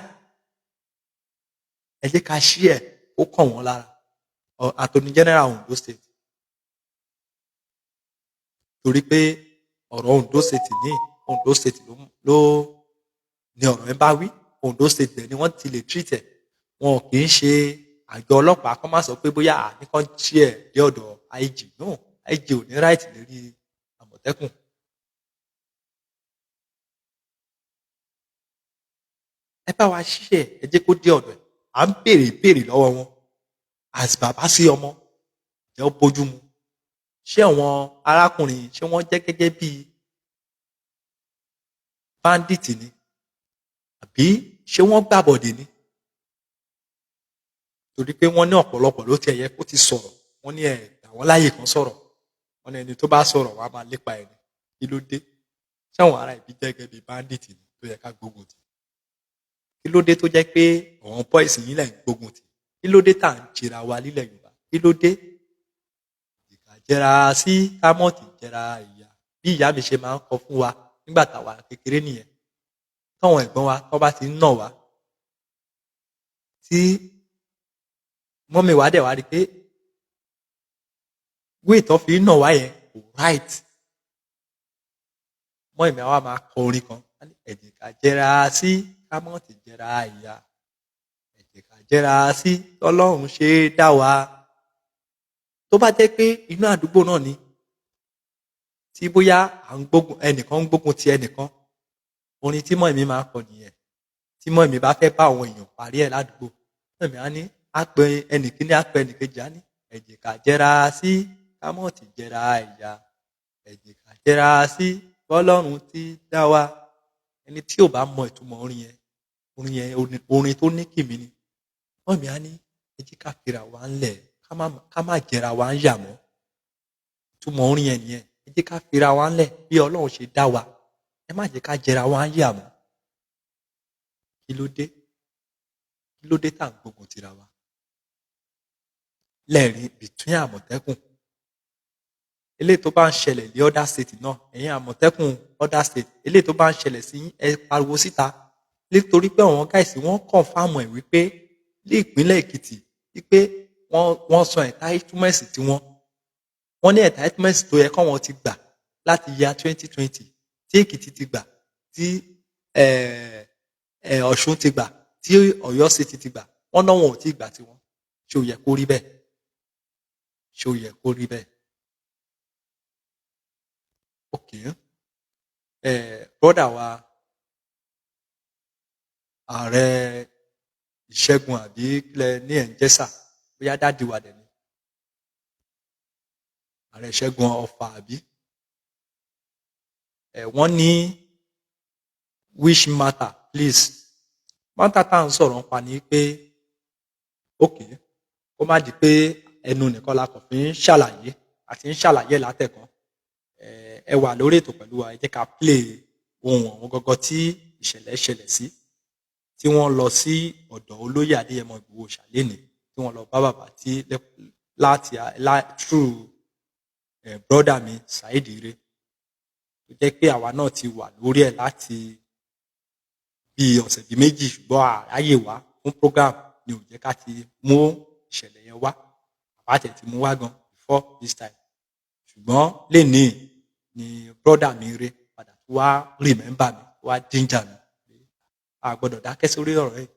Ẹ jẹ́ ká share kó kàn wọ́n lára. Anthony General Ondo State. Torí pé ọ̀rọ̀ Ondo State ní Ondo State ló ní ọ̀rọ̀ ẹ bá wí. Ondo State dẹ̀ ni wọ́n ti lè treat ẹ̀. Wọn kì í ṣe àjọ ọlọ́pàá kọ́ máa sọ pé bóyá àníkàn ṣí ẹ̀ dé ọ̀dọ̀ IG. No, IG ò ní right lérí Àmọ̀tẹ́kùn. Ẹ bá wa ṣíṣe, ẹ jẹ́ kó dé ọ̀dọ̀ ẹ̀. À ń béèrè ìbéèrè lọ́wọ́ wọn. As bàbá sí ọmọ, ǹjẹ́ ó bójú mu? Ṣé àwọn arákùnrin ṣé wọ́n jẹ́ gẹ́gẹ́ bí bandit ni? Àbí ṣé wọ́n gbàbọ̀dè ni? Torí pé wọ́n ní ọ̀pọ̀lọpọ̀ ló ti ẹ̀yẹ kó ti sọ̀rọ̀. Wọ́n ní ẹ̀ gbà wọ́n láàyè kan sọ̀rọ̀. Wọ́n ní ẹni tó bá sọ̀rọ̀ wọ́n á máa lépa ẹ̀ ni. Kí ló dé? Ṣé àwọn ará ibi jẹ́ gẹ́gẹ́ bí bandit ni tó yẹ ká gbógun tì? Kí ló dé tó jẹ́ pé àwọn boys yín lẹ̀ ń gbógun tì? Kí ló dé tá à ń jẹra wa lílẹ̀ Yorùbá? Kí ló dé? Ìkà jẹra sí kámọ́ọ̀tì jẹra ìyá. Bí ìyá mi ṣe máa ń kọ fún wa nígbà táwa kékeré nìyẹn. Táwọn ẹ̀gbọ́n wa tó bá ti ń nà wá, tí mọ́mì wa dẹ̀ wá rí pé wéè tó fi ń nà wá yẹn kò right. Mọ́mì wa máa kọ orin kan. Ẹ̀jẹ̀ ká jẹra sí kámọ́ọ̀tì jẹra ìyá. Ẹ̀jẹ̀ ká jẹra sí tọ́lọ́run ṣe dá wa. Tó bá jẹ́ pé inú àdúgbò náà ni tí bóyá à ń gbógun ẹnìkan ń gbógun ti ẹnìkan, orin tí mọ́mì máa ń kọ nìyẹn. Tí mọ́mì bá fẹ́ bá àwọn èèyàn parí ẹ̀ ládùúgbò, mọ́mì á ní á pe ẹnìkíní, á pe ẹnìkejì, á ní ẹ̀jẹ̀ ká jẹra sí kámọ́ọ̀tì jẹra ìyá. Ẹ̀jẹ̀ ká jẹra sí bọ́lọ́run ti dá wa. Ẹni tí ò bá mọ ìtumọ̀ orin yẹn, orin yẹn orin tó ní kìmí ni. Mọ́mì á ní ẹ jẹ́ ká fira wa ńlẹ̀, ká má jẹra wa ń yà mọ́. Ìtumọ̀ orin yẹn nìyẹn. Ẹ jẹ́ ká fira wa ńlẹ̀ bí Ọlọ́run ṣe dá wa. Ẹ má jẹ́ ká jẹra wa ń yà mọ́. Kí Kí ló dé? Kí ló dé tá à ń gbógun tira wa lẹ́ẹ̀rin between Àmọ̀tẹ́kùn? Eléyìí tó bá ń ṣẹlẹ̀ ní other state náà, ẹ̀yin Àmọ̀tẹ́kùn other state, eléyìí tó bá ń ṣẹlẹ̀ sí, ẹ pariwo síta, nítorí pé àwọn guys, wọ́n confirm ẹ̀ wípé ní ìpínlẹ̀ Èkìtì, wípé wọ́n san entitlement tiwọn. Wọ́n ní entitlement tó yẹ káwọn ti gbà láti ya 2020, tí Èkìtì ti gbà, tí Ọ̀ṣun ti gbà, tí Ọ̀yọ́ State ti gbà, wọ́n náà wọn ò tí ì gbà tiwọn. Ṣé ó yẹ kó rí bẹ́ẹ̀? Ṣé ó yẹ kó rí bẹ́ẹ̀? Ok, brother wa, Ààrẹ Ìṣẹ́gun, àbí kílẹ̀ ní ẹ̀ ń jẹ́ sà? Bóyá daddy wa dẹ̀ ni Ààrẹ Ìṣẹ́gun Ọ̀fà, àbí ẹ̀ wọ́n ní, "Which matter, please?" Matter tá à ń sọ̀rọ̀ nípa ni pé, ok, kó má di pé ẹnu nìkan la kàn fi ń ṣàlàyé àti ń ṣàlàyé látẹ̀kan. Ẹ wà lórí ètò pẹ̀lú wa. Ẹ jẹ́ ká play ohun àwọn gọ́gọ́ tí ìṣẹ̀lẹ̀ ṣẹlẹ̀ sí, tí wọ́n lọ sí ọ̀dọ̀ olóyè Adéyẹmọ Ìgbòho ṣàlénì, tí wọ́n lọ bá bàbá tí láti through brother mi Saheed Ire, tó jẹ́ pé àwa náà ti wà lórí ẹ̀ láti bí ọ̀sẹ̀ bíi 2, ṣùgbọ́n àráyè wá fún program ni ò jẹ́ ká ti mú ìṣẹ̀lẹ̀ yẹn wá. Àbá tẹ̀ ti mú wá gan before this time, ṣùgbọ́n lénìí ni brother mi Ire padà tó wá remember mi, wá ginger mi pé a gbọ́dọ̀ dákẹ́ sórí ọ̀rọ̀ yìí.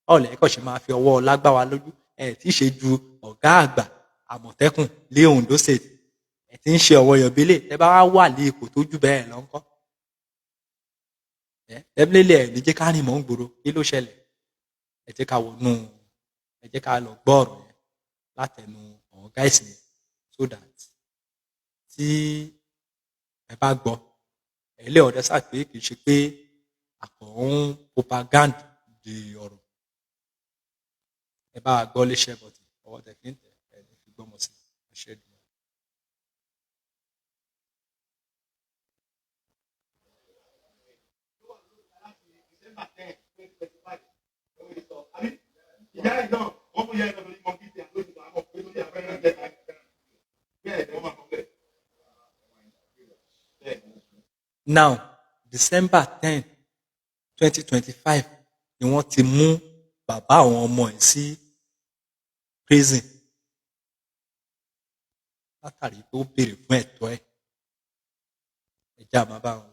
Báwo lẹ́yìn kàn ṣe máa fi ọwọ́ ọlá gbá wa lójú? Ẹ tí ì ṣe ju ọ̀gá àgbà Àmọ̀tẹ́kùn lé Ondo State, ẹ ti ń ṣe ọ̀wọ́ yọ̀bílẹ̀. Ẹ bá wá wà ní ipò tó jù bẹ́ẹ̀ lọ ńkọ́? Ẹ definitely, ẹ ní jẹ́ ká rìn mọ́ ń gbòòrò. Kí ló ṣẹlẹ̀? Ẹ jẹ́ ká wọnú, ẹ jẹ́ ká lọ gbọ́ ọ̀rọ̀ yẹn látẹnu àwọn guys yẹn, so that tí ẹ bá gbọ́, ẹ lè understand pé kì í ṣe pé àkàn ń propaganda di ọ̀rọ̀. Ẹ bá wa gbọ́ léṣẹ́ bọ̀tì ọwọ́ tẹ̀ fi ń tẹ̀ ẹ ní fi gbọ́mọ sí ẹ ṣe dùn. Ìyá ẹ̀ náà, wọ́n mú ìyá ẹ̀ náà lórí mọ́kì tí a lóṣù tó àmọ́ pé lórí abẹ́rẹ́ jẹ́ bẹ́ẹ̀ ni wọ́n máa kọ́ bẹ́ẹ̀. Now, December 10, 2025 ni wọ́n ti mú bàbá àwọn ọmọ ẹ̀ sí prison látàrí pé ó béèrè fún ẹ̀tọ́ ẹ̀. Ẹ jẹ́ àmọ́ bá wọn.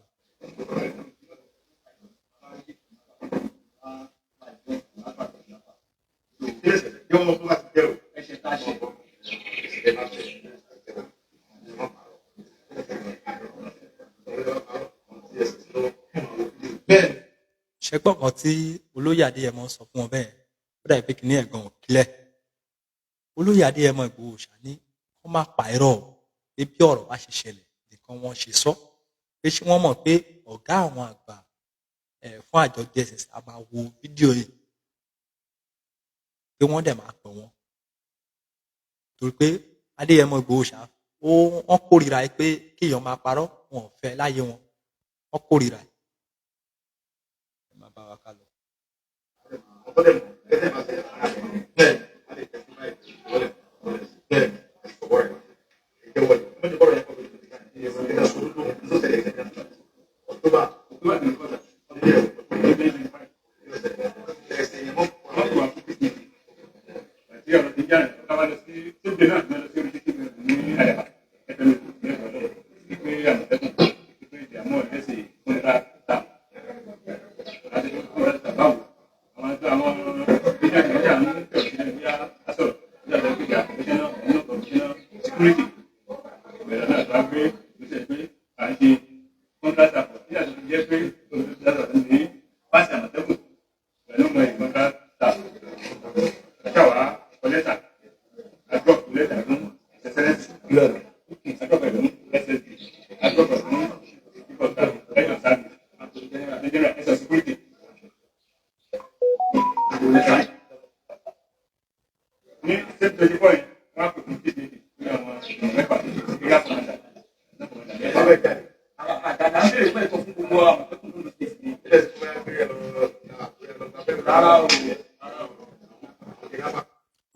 Ṣẹgbọn kan tí olóyè Adéyẹmọ sọ fún wọn bẹ́ẹ̀, ó dàbí pé kìnìún ẹ̀gàn ò kílẹ̀. Olóyè Adéyẹmọ Ìgbòho ṣá ní kó má pa irọ́ o, pé bí ọ̀rọ̀ bá ṣe ṣẹlẹ̀ nìkan wọ́n ṣe sọ, pé ṣé wọ́n mọ̀ pé ọ̀gá àwọn àgbà ẹ̀ fún àjọ DSS a máa wo fídíò yìí, pé wọ́n dẹ̀ máa pè wọ́n, torí pé Adéyẹmọ Ìgbòho ṣá ó wọ́n kórìíra ẹ pé kéèyàn máa parọ́, wọn ò fẹ́ láyé wọn, wọ́n kórìíra ẹ. Ẹ máa bá wa ká lọ.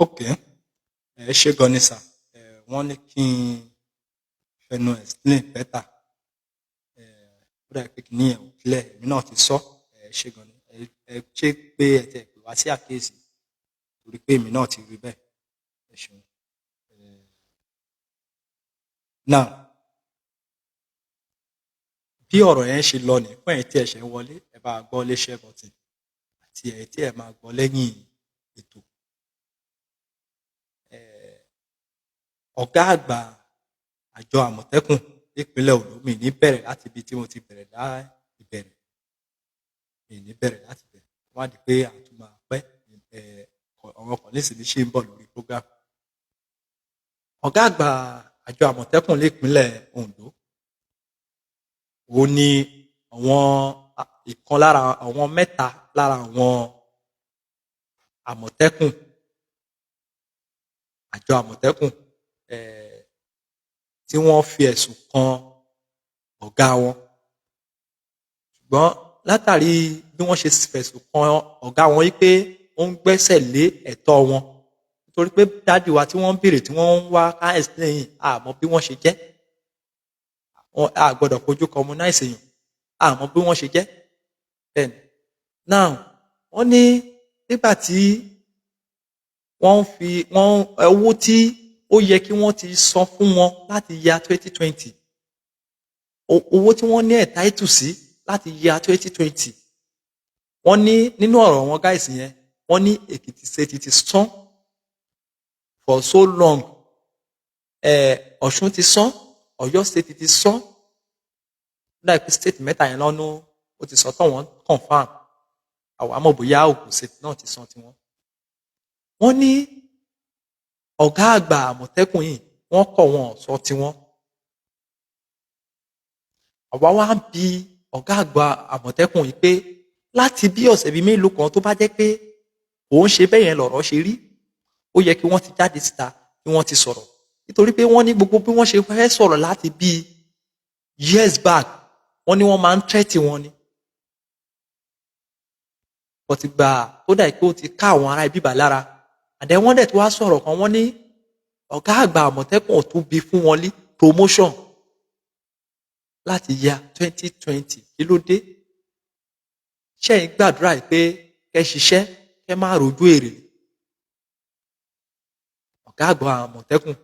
Ok, ẹ ṣé gan ni sir. Ẹ wọ́n ní kí n fẹnu explain better. Ẹ ó dàbí pé kìíní yẹn ò clear, èmi náà ti sọ. Ẹ ṣé gan ni, ẹ ṣé pé ẹ tẹ pè wá sí àkíyèsí, torí pé èmi náà ti rí bẹ́ẹ̀. Ẹ ṣeun. Now, bí ọ̀rọ̀ yẹn ṣe lọ ní, fún ẹ̀yin tí ẹ ṣẹ̀ ń wọlé, ẹ bá gbọ́ lé share button, àti ẹ̀yin tí ẹ máa gbọ́ lẹ́yìn ètò. Ọ̀gá àgbà àjọ Àmọ̀tẹ́kùn nípínlẹ̀ Ondo, mi ní bẹ̀rẹ̀ láti ibi tí mo ti bẹ̀rẹ̀ lá ìbẹ̀rẹ̀, mi ní bẹ̀rẹ̀ láti bẹ̀rẹ̀ wọ́n á di pé àtún máa pẹ́. Ọ̀rọ̀ kan nísìnyí ṣì ń bọ̀ lórí program. Ọ̀gá àgbà àjọ Àmọ̀tẹ́kùn nípínlẹ̀ Ondo, òun ni àwọn ìkan lára àwọn mẹ́ta lára àwọn Àmọ̀tẹ́kùn, àjọ Àmọ̀tẹ́kùn tí wọ́n fi ẹ̀sùn kan ọ̀gá wọn. Ṣùgbọ́n látàrí bí wọ́n ṣe fẹ̀sùn kan ọ̀gá wọn wípé ó ń gbẹ́sẹ̀ lé ẹ̀tọ́ wọn, nítorí pé daddy wa tí wọ́n ń béèrè, tí wọ́n ń wá ká explain, àmọ́ bí wọ́n ṣe jẹ́, a gbọ́dọ̀ fojú commonize èèyàn, àmọ́ bí wọ́n ṣe jẹ́ bẹ́ẹ̀. Now, wọ́n ní nígbà tí wọ́n ń fi wọ́n owó tí ó yẹ kí wọ́n ti san fún wọn láti ya 2020, owó tí wọ́n ní entitled sí láti ya 2020, wọ́n ní nínú ọ̀rọ̀ wọn guys yẹn, wọ́n ní Èkìtì State ti san for so long, Ọ̀ṣun ti san, Ọ̀yọ́ State ti san, láìpẹ́ state mẹ́ta yẹn lọ́nú ó ti sọ tán, wọ́n confirm. Àwọn àmọ́ bóyá Ògùn State náà ti san tiwọn. Wọ́n ní ọ̀gá àgbà Àmọ̀tẹ́kùn yìí, wọ́n kọ̀, wọn ò sọ tiwọn. Àwa wá ń bi ọ̀gá àgbà Àmọ̀tẹ́kùn yìí pé láti bí ọ̀sẹ̀ bíi mélòó kan, tó bá jẹ́ pé òun ṣe bẹ́ẹ̀ yẹn lọ̀rọ̀ ṣe rí, ó yẹ kí wọ́n ti jáde síta, kí wọ́n ti sọ̀rọ̀, nítorí pé wọ́n ní gbogbo bí wọ́n ṣe fẹ́ sọ̀rọ̀ láti bíi years back, wọ́n ní wọ́n máa ń threat wọn ni. But gbà tó dà pé ó ti ká àwọn ará ibi bà lára àdẹ, wọ́n dẹ̀ tó wá sọ̀rọ̀ kan, wọ́n ní ọ̀gá àgbà Àmọ̀tẹ́kùn ò tún bí fún wọn ní promotion láti ya 2020. Kí ló dé? Ṣẹ́yìn gbàdúrà yìí pé kẹ́ ṣiṣẹ́, kẹ́ má rojú èrè? Ọ̀gá àgbà Àmọ̀tẹ́kùn,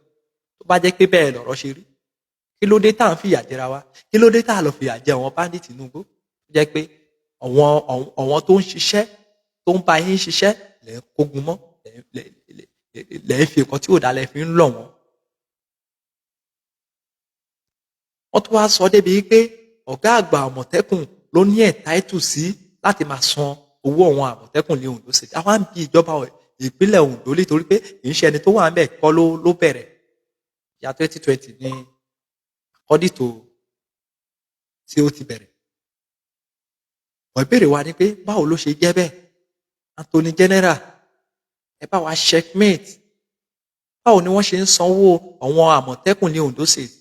tó bá jẹ́ pé bẹ́ẹ̀ lọ̀rọ̀ ṣe rí, kí ló dé tá à ń fìyà jẹra wa? Kí ló dé tá à lọ fìyà jẹ àwọn bandit Tinubu, tó jẹ́ pé àwọn tó ń ṣiṣẹ́, tó ń bá yín ṣiṣẹ́, lẹ̀ ń kógun mọ́, lẹ̀ ń fi nǹkan tí ò dá lẹ̀ fi ń lọ̀ wọ́n? Wọ́n tún wá sọ débi pé ọ̀gá àgbà Àmọ̀tẹ́kùn ló ní entitled sí láti máa san owó àwọn Àmọ̀tẹ́kùn ní Ondo State. Àwọn á ń bi ìjọba ìpínlẹ̀ Ondo, nítorí pé kì í ṣe ẹni tó wà ń bẹ̀ kọ́ ló bẹ̀rẹ̀ ya 2020 ní according to tí ó ti bẹ̀rẹ̀. Ọ̀ ìbéèrè wa ni pé báwo ló ṣe jẹ́ bẹ́ẹ̀? Attorney General, ẹ bá wa checkmate, báwo ni wọ́n ṣe ń sanwó àwọn Àmọ̀tẹ́kùn ní Ondo State?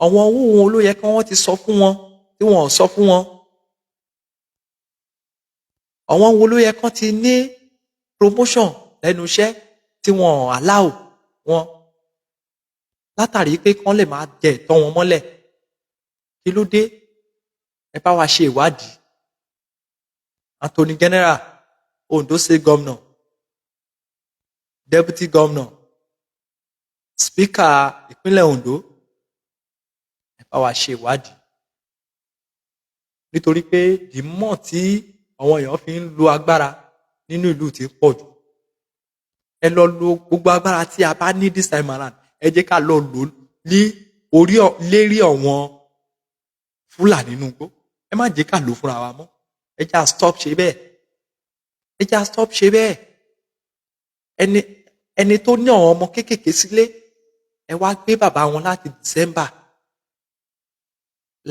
Àwọn owó wọn ló yẹ kí wọ́n ti sọ fún wọn tí wọn ò sọ fún wọn? Àwọn wo ló yẹ kán ti ní promotion lẹ́nu iṣẹ́ tí wọn ò allow wọn, látàrí pé kán lè máa jẹ ẹ̀tọ́ wọn mọ́lẹ̀? Kí ló dé? Ẹ bá wa ṣe ìwádìí. Attorney General, Ondo State Governor, Deputy Governor, Speaker ìpínlẹ̀ Ondo, ẹ bá wa ṣe ìwádìí, nítorí pé the more tí àwọn èèyàn fi ń lo agbára nínú ìlú ti ń pọ̀ jù. Ẹ lọ lo gbogbo agbára tí a bá ní this time around, ẹ jẹ́ ká lọ lò ní orí lérí àwọn Fúlàní nínú igbó. Ẹ má jẹ́ ká lò fúnra wa mọ́. Ẹ jẹ́ à stop ṣe bẹ́ẹ̀, ẹ jẹ́ à stop ṣe bẹ́ẹ̀. Ẹni tó ní àwọn ọmọ kéékèèké sílé, ẹ wá gbé bàbá wọn láti December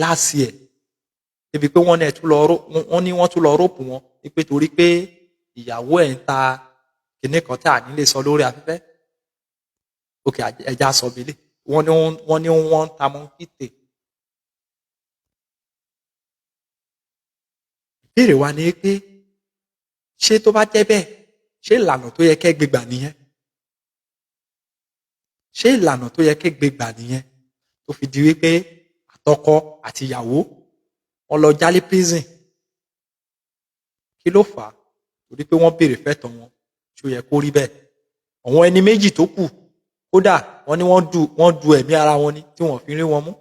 last year, débi pé wọ́n ní ẹ tún lọ wọ́n ní wọ́n tún lọ rope wọn, wípé torí pé ìyàwó ẹ̀ ń ta kinní kan tí à ní lè sọ lórí afẹ́fẹ́. Ok, ẹja sọ bílẹ̀, wọ́n ní wọ́n ń ta monkey tail. Ìbéèrè wa ni pé Ṣé tó bá jẹ́ bẹ́ẹ̀, ṣé ìlànà tó yẹ kẹ́ gbé gbà nìyẹn? Ṣé ìlànà tó yẹ kẹ́ gbé gbà nìyẹn tó fi di wípé àtọkọ àti ìyàwó wọn lọ jálé prison? Kí ló fà á? Torí pé wọ́n béèrè fẹ́tọ̀ wọn. Ṣé ó yẹ kó rí bẹ́ẹ̀? Àwọn ẹni méjì tó kù, kódà wọ́n ní wọ́n du ẹ̀mí ara wọn ni tí wọ́n fi rí wọn mú.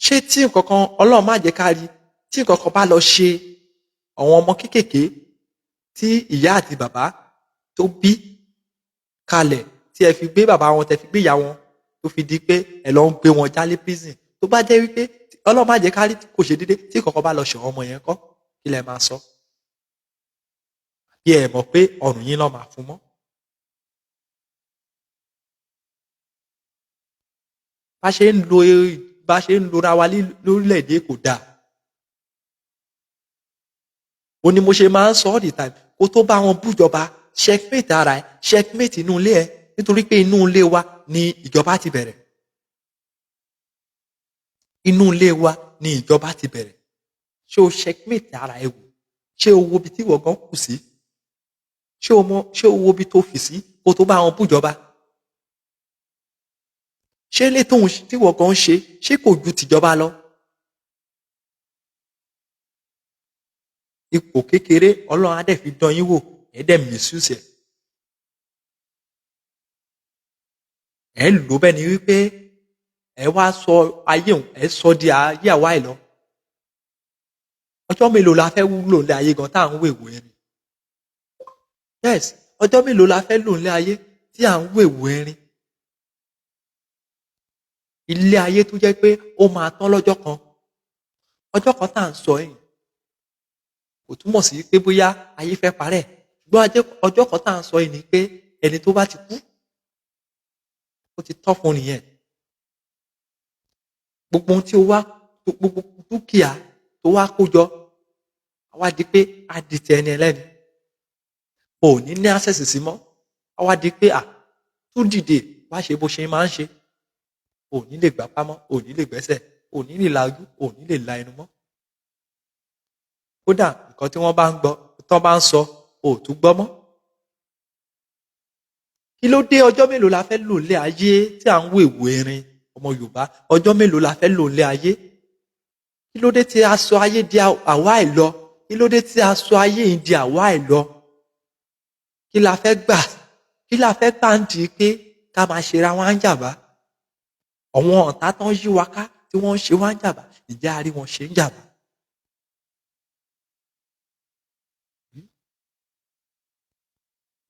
Ṣé tí nǹkan kan, Ọlọ́run má jẹ́ ká rí, tí nǹkan kan bá lọ ṣe àwọn ọmọ kéékèèké tí ìyá àti bàbá tó bí kalẹ̀, tí ẹ fi gbé bàbá wọn, tẹ fi gbé ìyá wọn, tó fi di pé ẹ lọ ń gbé wọn jálé prison, tó bá jẹ́ wípé Ọlọ́run má jẹ́ ká rí, kò ṣe déédéé, tí nǹkan kan bá lọ ṣe àwọn ọmọ yẹn kọ́, kí lẹ máa sọ? Bí ẹ mọ̀ pé ọrùn yín ló máa fún mọ́. Bá ṣe ń lo bá ṣe ń lora wa lórílẹ̀‐èdè kò dáa. Ó ní mo ṣe máa ń sọ all the time, kó tó bá wọn bújọba, checkmate ara ẹ, checkmate inú ilé ẹ, nítorí pé inú ilé wa ni ìjọba ti bẹ̀rẹ̀. Inú ilé wa ni ìjọba ti bẹ̀rẹ̀. Ṣé o checkmate ara ẹ wò? Ṣé o wo ibi tí ìwọ gan kù sí? Ṣé o wo ibi tó fi sí kó tó bá wọn bújọba? Ṣé ilé tóun tí ìwọ gan ń ṣe, ṣé kò ju tìjọba lọ? Ipò kékeré Ọlọ́run á dẹ̀ fi dán yín wò, ẹ dẹ̀ misuse ẹ̀. Ẹ lò bẹ́ẹ̀ ni wípé ẹ wá sọ ayé òun, ẹ sọ di ayé àwa ẹ̀ lọ. Ọjọ́ mélòó la fẹ́ wúlò ní ayé gan tá à ń wèwò erin? Yes, ọjọ́ mélòó la fẹ́ lò ní ayé tí à ń wèwò erin? Ilé ayé tó jẹ́ pé ó máa tán lọ́jọ́ kan. Ọjọ́ kan tá à ń sọ yìí kò túmọ̀ sí pé bóyá ayé fẹ́ parẹ́. Ṣùgbọ́n ọjọ́ kan tá à ń sọ yìí ni pé ẹni tó bá ti kú, ó ti tán fún nìyẹn. Gbogbo ohun tí ó wá, gbogbo dúkìá tó wá kó jọ, á wá di pé á di ti ẹni ẹlẹ́ni. O ò ní ní access sí mọ́. Á wá di pé tún dìde wá ṣe bó ṣe máa ń ṣe. O ò ní lè gbápá mọ́, o ò ní lè gbẹ́sẹ̀, o ò ní lè la ojú, o ò ní lè la ẹnu mọ́. Kódà nǹkan tí wọ́n bá ń gbọ́, tán bá ń sọ, o ò tún gbọ́ mọ́. Kí ló dé? Ọjọ́ mélòó la fẹ́ lò lé ayé tí à ń wèwò erin, ọmọ Yorùbá? Ọjọ́ mélòó la fẹ́ lò lé ayé? Kí ló dé tí a sọ ayé di àwa ẹ̀ lọ? Kí ló dé tí a sọ ayé yìí di àwa ẹ̀ lọ? Kí la fẹ́ gbà? Kí la fẹ́ gbà ń di pé ká máa ṣe ra wá ń jàmbá? Àwọn ọ̀tá tán yí wa ká tí wọ́n ń ṣe wá ń jàmbá, ìjẹ́ a rí wọn ṣe ń jàmbá?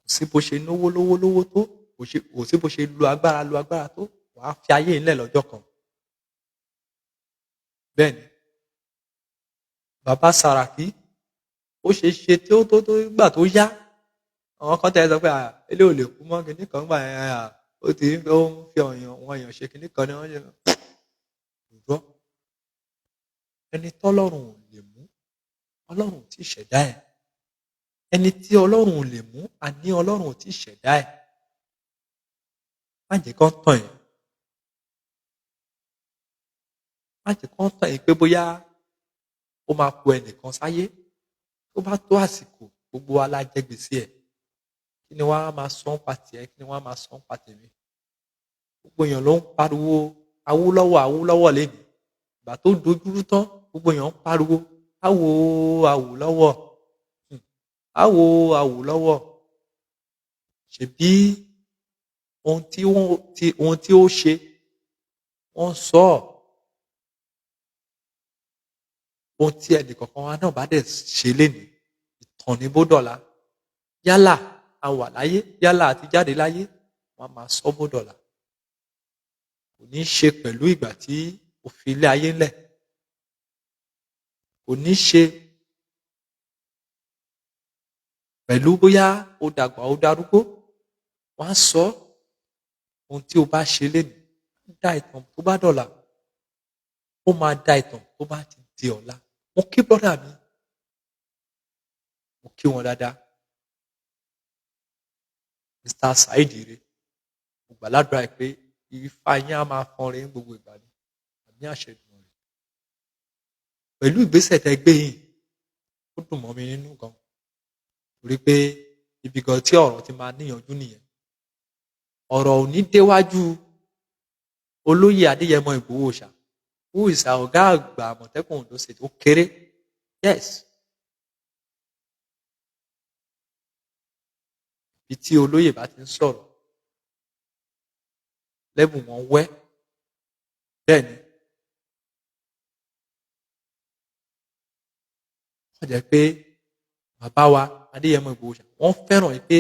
Kò sí bó ṣe náwó lówó lówó tó, kò sí bó ṣe lo agbára tó, wàá fi ayé ńlẹ̀ lọ́jọ́ kan. Bẹ́ẹ̀ni, bàbá Sàràkí, ó ṣe ṣe tí ó tó tó gbà tó yá. Àwọn kan tẹ̀ sọ pé eléyìí ò lè kú mọ́ kinní kan gbà yẹn, ó ti ń fi ọ̀yàn wọn èèyàn ṣe kinní kan ní wọ́n ṣe. Ṣùgbọ́n ẹni tọ́lọ́run ò lè mú, Ọlọ́run ò tí ì ṣẹ̀dá ẹ̀. Ẹni tí Ọlọ́run ò lè mú, àní Ọlọ́run ò tí ì ṣẹ̀dá ẹ̀. Má jẹ́ kán tàn ẹ́. Má jẹ́ kán tàn ẹ́ pé bóyá ó máa kó ẹnìkan sáyé. Tó bá tó àsìkò, gbogbo wa la jẹ gbèsè ẹ̀. Kí ni wọ́n á máa sọ ń pa tiẹ̀? Kí ni wọ́n á máa sọ ń pa tèmi? Gbogbo èèyàn ló ń pariwo Awólọ́wọ̀, Awólọ́wọ̀ lénìí. Ìgbà tó dojúrú tán, gbogbo èèyàn ń pariwo Awo Awólọ́wọ̀, Awo Awólọ́wọ̀. Ṣèbí ohun tí ó ṣe, wọ́n sọ ọ́. Ohun tí ẹnì kọ̀ọ̀kan wa náà bá dẹ̀ ṣe lénìí, ìtàn ní bó dọ̀la. Yálà a wà láyé, yálà a ti jáde láyé, wọ́n á máa sọ bó dọ̀la. Kò ní ṣe pẹ̀lú ìgbà tí o fi ilé ayé ńlẹ̀. Kò ní ṣe pẹ̀lú bóyá o dàgbà o darúgbó. Wọ́n á sọ ohun tí o bá ṣe lénìí, dá ìtàn tó bá dọ̀la. Ó máa dá ìtàn tó bá ti di ọ̀la. Mo kí brọ́dà mi, mo kí wọn dáadáa. Mr. Saheed Ire, mo gbà ládùúrà ẹ pé ifá yín á máa fọn re ní gbogbo ìgbà ni. Àmì àṣẹ Èdùmàrè. Pẹ̀lú ìgbésẹ̀ tẹ́ gbé yìí, ó dùn mọ́ mi nínú gan, torí pé ibi gan tí ọ̀rọ̀ ti máa níyanjú nìyẹn. Ọ̀rọ̀ ò ní déwájú olóyè Adéyẹmọ Ìgbòho Òòṣà, who is ọ̀gá àgbà Àmọ̀tẹ́kùn Ondo State. Ó kéré, yes, ibi tí olóyè bá ti ń sọ̀rọ̀, lẹ́bùn wọn wẹ́. Bẹ́ẹ̀ ni, wọ́n jẹ́ pé bàbá wa Adéyẹmọ Ìgbòho Òòṣà, wọ́n fẹ́ràn yìí pé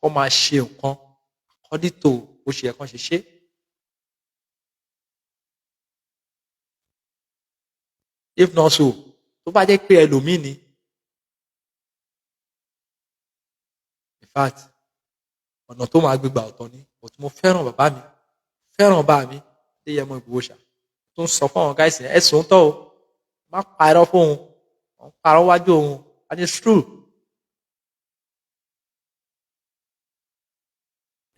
kó máa ṣe nǹkan according to bó ṣe yẹ kán ṣe ṣe. If not so, tó bá jẹ́ pé ẹlòmíì ni, in fact, ọ̀nà tó máa gbégbà ọ̀tọ̀ ni. But mo fẹ́ràn bàbá mi, fẹ́ràn bá mi Adéyẹmọ Ìgbòho Òòṣà, tó ń sọ fún àwọn guys yẹn, ẹ sùn tọ́ o, má parọ́ fóun, wọ́n parọ́ wájú òun, and it's true.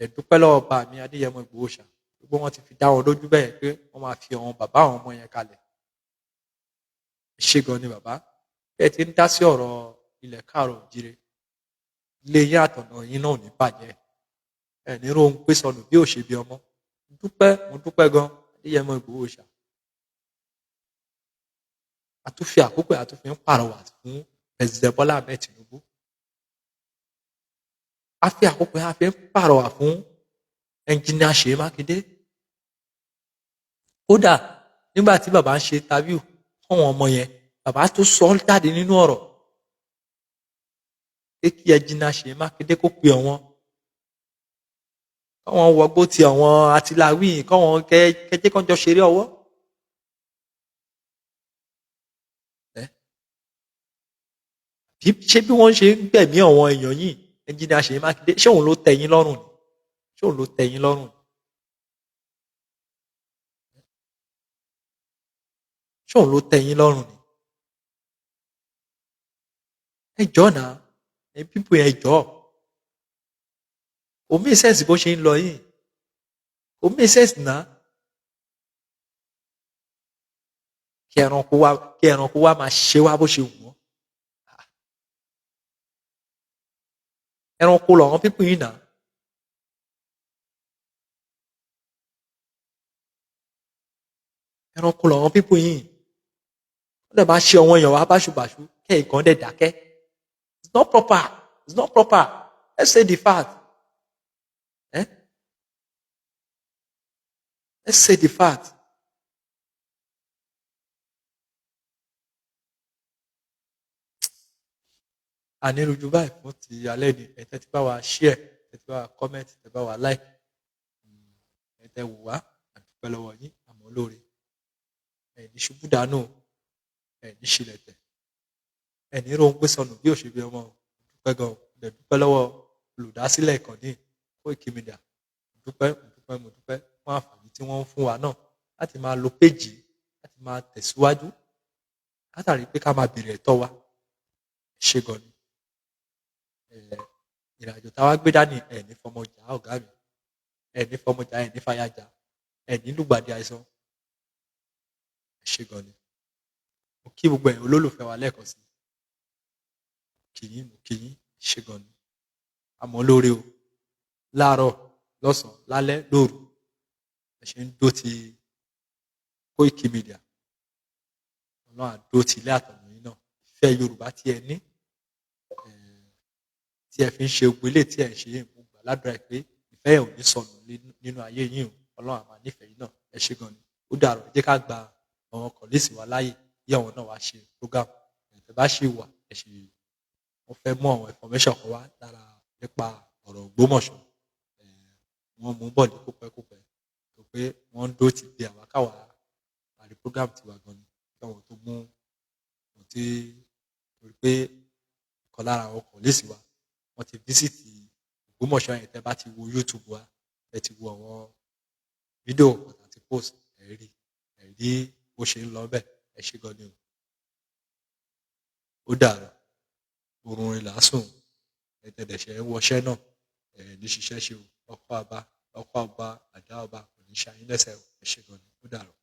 Ẹ dúpẹ́ lọ́wọ́ bá mi Adéyẹmọ Ìgbòho Òòṣà, gbogbo wọn ti fi dá wọn lójú bẹ́ẹ̀ pé wọ́n máa fi àwọn bàbá àwọn ọmọ yẹn kalẹ̀. Ṣé gan ni bàbá ẹ ti ń dá sí ọ̀rọ̀ ilẹ̀ káàrọ̀ òjire, ilé yín àtọ̀nà yín náà ò ní bàjẹ́, ẹ ní rohun pé sọnù bí ò ṣe bí ọmọ. Dúpẹ́, mo dúpẹ́ gan, Adéyẹmọ Ìgbòho Òòṣà. Àtúnfi àkókò àtúnfi ń pàrọwà fún President Bọ́lá Ahmed Tinubu. A fi àkókò a fi ń pàrọwà fún Ẹnjìnìà Ṣèyí Mákindé. Kódà nígbà tí bàbá ń ṣe interview fún àwọn ọmọ yẹn, bàbá tó sọ jáde nínú ọ̀rọ̀ pé kí Ẹnjìnìà Ṣèyí Mákindé kó pe àwọn, káwọn wọgbó ti àwọn atiláwí, káwọn kẹjẹ kan jọ ṣeré ọwọ́. Ṣé bí wọ́n ṣe ń gbẹ̀mí àwọn èèyàn yìí, Ẹnjìnìà Ṣèyí Mákindé, ṣé òun ló tẹ́ yín lọ́rùn ni? Ṣé òun ló tẹ́ yín lọ́rùn ni? Ṣé òun ló tẹ́ yín lọ́rùn ni? Ẹ jọ̀ọ́ náà, ẹ pípò, ẹ jọ̀ọ́. Kò make sense bó ṣe ń lọ yìí, kò make sense náà. Kí ẹranko wá máa ṣe wá bó ṣe wù wọ́n. Ẹranko lọ̀rọ̀ pípò yìí náà. Ẹranko lọ̀rọ̀ pípò yìí. Wọ́n dẹ̀ máa ṣe àwọn èèyàn wá báṣubàṣu, kẹ́ ìkan dẹ̀ dákẹ́. It's not proper, it's not proper. Let's say the fact. Eh? Let's say the fact. Ànírújú báyìí fún ti alẹ́ ni. Ẹ tẹ́tí bá wa share, tẹ́tí bá wa comment, tẹ́tí bá wa like, ẹ tẹ́ wò wá, àdúpẹ́ lọ́wọ́ yín, àmọ́ lóore. Ẹ ní ṣubú dànù, ẹ ní ṣílẹ̀tẹ̀, ẹ ní rohun gbé sọnù bí òṣèbí ọmọ. Dúpẹ́ gan, ẹ dúpẹ́ lọ́wọ́ olùdásílẹ̀ ìkànnì Koiki Media. Mo dúpẹ́, mo dúpẹ́, mo dúpẹ́ fún àǹfààní tí wọ́n ń fún wa náà láti máa lo péjì, láti máa tẹ̀síwájú, látàrí pé ká máa béèrè ẹ̀tọ́ wa. Ṣé gan ni. Ìrìnàjò táwa gbé dání, ẹ ní fọmọ jà, ọ̀gá mi, ẹ ní fọmọ jà, ẹ ní fàyà jà, ẹ ní lùgbàdì àìsàn. Ẹ ṣé gan ni. Mo kí gbogbo ẹ̀yin olólùfẹ́ wa lẹ́ẹ̀kan sí. Kì í mo kí yín, ṣé gan ni. Àmọ́ lóore o, láàárọ̀, lọ́sàn-án, lálẹ́, lóru, ẹ ṣe ń dó ti Koiki Media. Ọlọ́run á dó ti ilé àtọ̀nà yín náà. Ìfẹ́ Yorùbá tí ẹ ní, tí ẹ fi ń ṣe gbogbo eléyìí tí ẹ ń ṣe yìí, mo gbà ládùúrà pé ìfẹ́ yẹn ò ní sọnù nínú ayé yín o. Ọlọ́run á máa nífẹ̀ẹ́ yín náà. Ẹ ṣé gan ni. Ó dàárọ̀. Ẹ jẹ́ ká gba àwọn colleagues wa láàyè bí àwọn náà wá ṣe program. Ẹ bá ṣì wà, ẹ ṣì wọ́n fẹ́ mú àwọn information kan wá lára nípa ọ̀rọ̀ Ògbómọ̀ṣọ́. Wọ́n mú bọ̀ ní kópẹ́kópẹ́ tó pé wọ́n ń dó ti bí àwa káwa parí program tiwa gan ni kí àwọn tó mú ohun tí, torí pé ìkan lára àwọn colleagues wa, wọ́n ti visit Ògbómọ̀ṣọ́ yẹn. Tẹ́ bá ti wo YouTube wa, ẹ ti wo àwọn fídíò àti post, ẹ rí bó ṣe ń lọ bẹ́ẹ̀. Ẹ ṣé gan ni o. Ó dàárọ̀. Oorun rẹ̀ lásùn. Ẹ tẹ̀lẹ̀ṣẹ̀ ń wọṣẹ́ náà, ẹ ní ṣiṣẹ́ ṣe o. Ọkọ̀ ọba, ọkọ̀ ọba, àdá ọba kò ní ṣe ayín lẹ́sẹ̀ o. Ẹ ṣé gan ni. Ó dàárọ̀.